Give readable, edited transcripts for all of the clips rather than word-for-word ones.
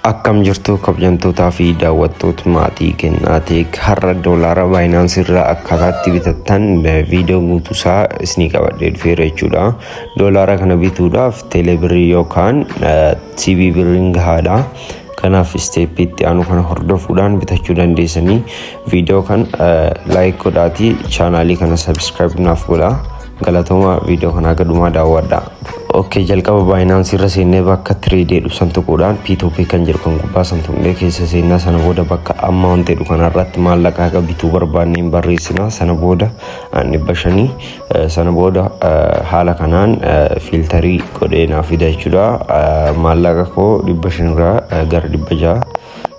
Akkam jirtu, kabajamtootaa fi daawwattoota maatii Kennaa Tech? Har'a doolaara Binance irraa akkaataatti bitattan viidiyoo guutuusaa isinii qabadhee dhufeera jechuudha. Doolaara kana bituudhaaf teeleebirrii yookaan CBE Birriin gahaadha. Kanaaf step itti aanu kana hordofuudhaan bitachuu dandeessanii. Viidiyoo kan like godhaatii chaanaalii kana subscribe naaf godhaa. Galatooma, viidiyoo kanaa gadumaa daawwadha. Okay, jalqaba Binance irra seennee bakka trade jedhu san tuquudhaan P2P kan jedhu kan gubbaa san tuqnee keessa seennaa. Sana booda bakka amount jedhu kanarratti maallaqa haga bituu barbaanneen barreessina. Sana booda 500. Sana booda haala kanaan filter godhee naaf fida jechuudha. Maallaqa koo 500 irraa gara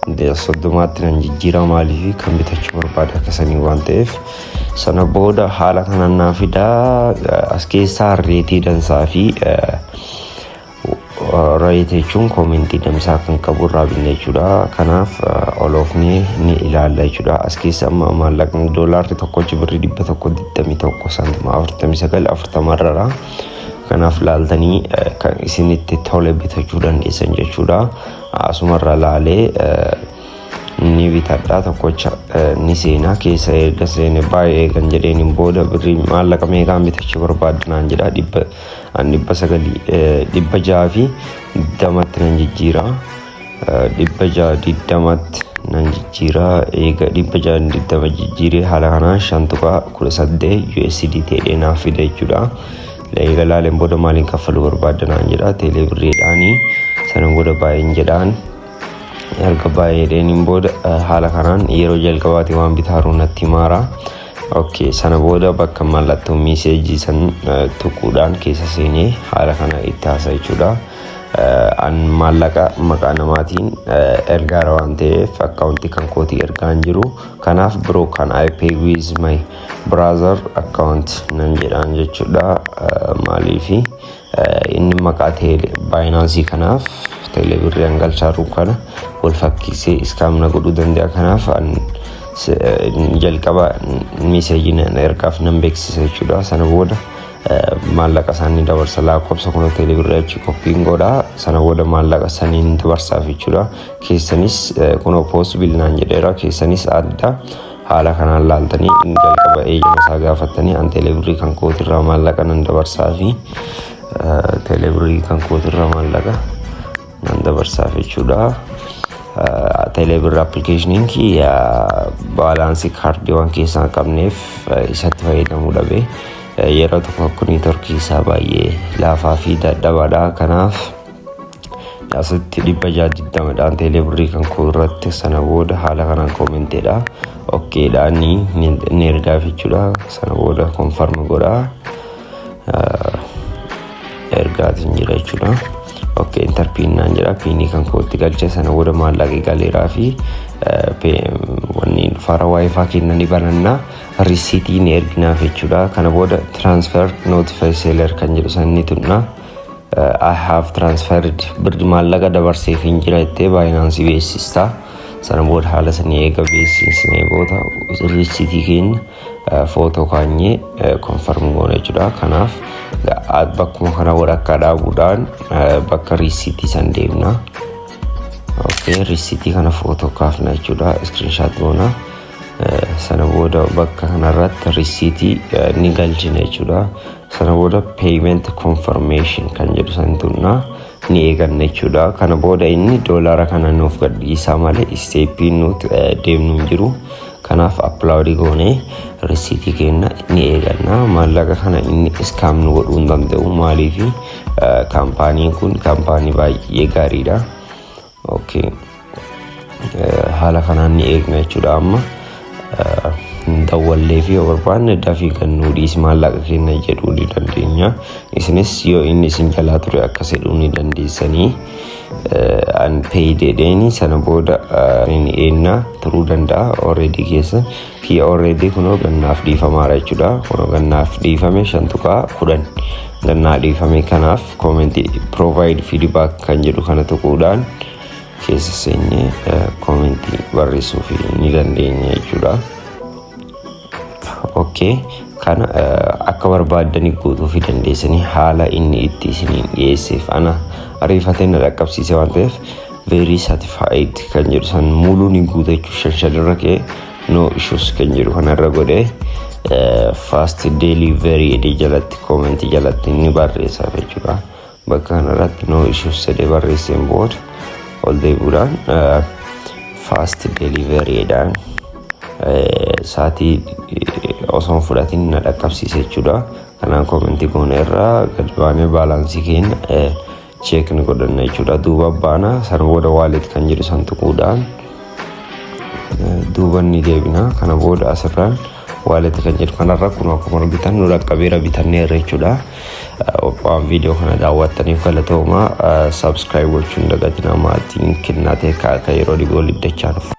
630tti nan jijjiira, maaliif kan bitachuu barbaade akkasanii waan ta'eef. Sana booda haala kanaan naa fidaa. As keessaa rate dansaa fi rate jechuun comment dansaa kan qabu irraa binne jechuudha. Kanaaf oloofnee ni ilaalla jechuudha. As keessa amma maallaqni doolaarri tokkochi birrii 121 saantima 49 40 irra. Kanaaf laaltanii kan isinitti tole bitachuu dandeessan jechuudha. Asumarra laalee ni bitadha. Tokkocha ni seenaa keessa. Erga seene baay'ee kan jedheen booda birrii maallaqa meeqaan bitachuu barbaadda naan jedha. Dhibba 900, 620tti nan jijjiira. 620tti nan jijjiira. Eega 620 jijjiiree haala kanaan 5.18 USD ta'ee naaf fida jechuudha. Eega laaleen booda maaliin kaffaluu barbaadda naan jedha. Teelee birriidhaanii. Sana booda baay'een jedhaan. Erga baay'eedheeniin booda haala kanaan yeroo jalqabaati waan bitaaru natti himaara. Okay, sana booda bakka mallattoo message san tuquudhaan keessa seenee haala kana itti haasa jechuudha. An maallaqa maqaa namaatiin ergaara waan ta'eef akkaawuntii kan kootii ergaa hin jiru. Kanaaf "Bro, can I pay with my brother account?" nan jedhaan jechuudha. Maaliifi inni maqaa Binance kanaaf teelebirrii hangalchaaru kana wal fakkiisee scam na godhuu danda'a. Kanaaf an jalqaba message nan ergaaf, nan beeksisa jechuudha. Sana booda maallaqa isaanii dabarsa. Lakkoofsa kun teelebirrii achi copyn godhaa. Sana booda maallaqa saniin dabarsaaf jechuudha. Keessanis kunoo possible naan jedheera. Keessanis adda haala kanaan laaltanii jalqaba eeyyama isaa gaafattanii an teelebirrii kan kootirraa maallaqa nan dabarsaa fi teelebirrii kan kootirraa maallaqa nan dabarsaaf jechuudha. Teelebirrii appilikeeshiniin kiyya balance kaardii waan keessaa hin qabneef isatti fayyadamuu dhabe. Yeroo tokko tokko network isaa baay'ee laafaa fi dadhabaadha. Kanaaf asitti 620dhaan teelebirrii kan koo irratti. Sana booda haala kanaan commentiidha. Okaydhaan ni ergaaf jechuudha. Sana booda confirm godhaa. Ergaatiin jira jechuudha. Okay, "Enter PIN" naan jedha. PIN kan kootti galchee sana booda maallaqi galeeraa fi wanni dhufaara WiFi kennanii banannaa, receipt ni erginaaf jechuudha. Kana booda "Transfer, notify seller" kan jedhu san ni tuqna. "I have transferred", birri maallaqa dabarseef hin jira jettee Binance beeksista. Sana booda haala sanii eega beeksisnee booda receipt keenya footoo kaanyee confirm goona jechuudha. Kanaaf bakkuma kana walakkaa dhaabuudhaan bakka receipt san deemna. Okay, receipt kana footoo kaafna jechuudha. Screenshot goona. Sana booda bakka kanarratti receipt ni galchina jechuudha. Sana booda "Payment confirmation" kan jedhu san tuqnaa, ni eeganna jechuudha. Kana booda inni doolaara kana nuuf gadhiisaa malee stepiin nuti deemnu hin jiru. Kanaaf upload goonee receipt keenya ni eeganna. Maallaqa kana inni scam nu godhuu hin danda'u. Maaliif kaampaaniin kun kaampaanii baay'ee gaariidha. Okay. Haala kanaan ni eegna jechuudha amma. Dawwallee fi yoo barbaanne dafii gannuu dhiisi, maallaqa keenya jedhuu ni dandeenya. Isinis yoo inni isin jalaa ture akkas jedhuu ni dandeessanii. An paid jedheeni. Sana booda inni eenna turuu danda'a already keessa. Kiyya already kunoo gannaaf dhiifamaadha jechuudha. Kunoo gannaaf dhiifame, 5.10 gannaa dhiifame. Kanaaf comment "Provide feedback" kan jedhu kana tuquudhaan keessa seennee comment barreessuu ni dandeenya jechuudha. Okay, kana akka barbaaddanii guutuu fi dandeessanii haala inni itti isiniin dhiyeesseef ana ariifatee na dhaqqabsiise waan ta'eef. Very satisfied kan jedhu san muluu ni guuta jechuudha. Shan shanirra ka'ee no issues kan jedhu kanarra godhee fast delivery jedhee jalatti comment jalatti ni barreessaaf jechuudha. Bakka kanarratti no issues jedhee barreesseen booda ol deebi'uudhaan fast delivery jedhaan sa'aatii osoo hin fudhatin na dhaqqabsiise jechuudha. Kanaan comment goone irraa gad baanee balance keenya check ni godhanna jechuudha. Duuba baana, sana booda wallet kan jedhu san tuquudhaan duuba ni deebina. Kana booda asirraan wallet kan jedhu kanarra kun akkuma argitan nu dhaqqabeera, bitanneerra jechuudha. Waan viidiyoo kana daawwattaniif galatooma. Subscribe gochuun dagatina. Maatiin kennaa ta'e akka yeroo dhibee walitti dachaanuuf.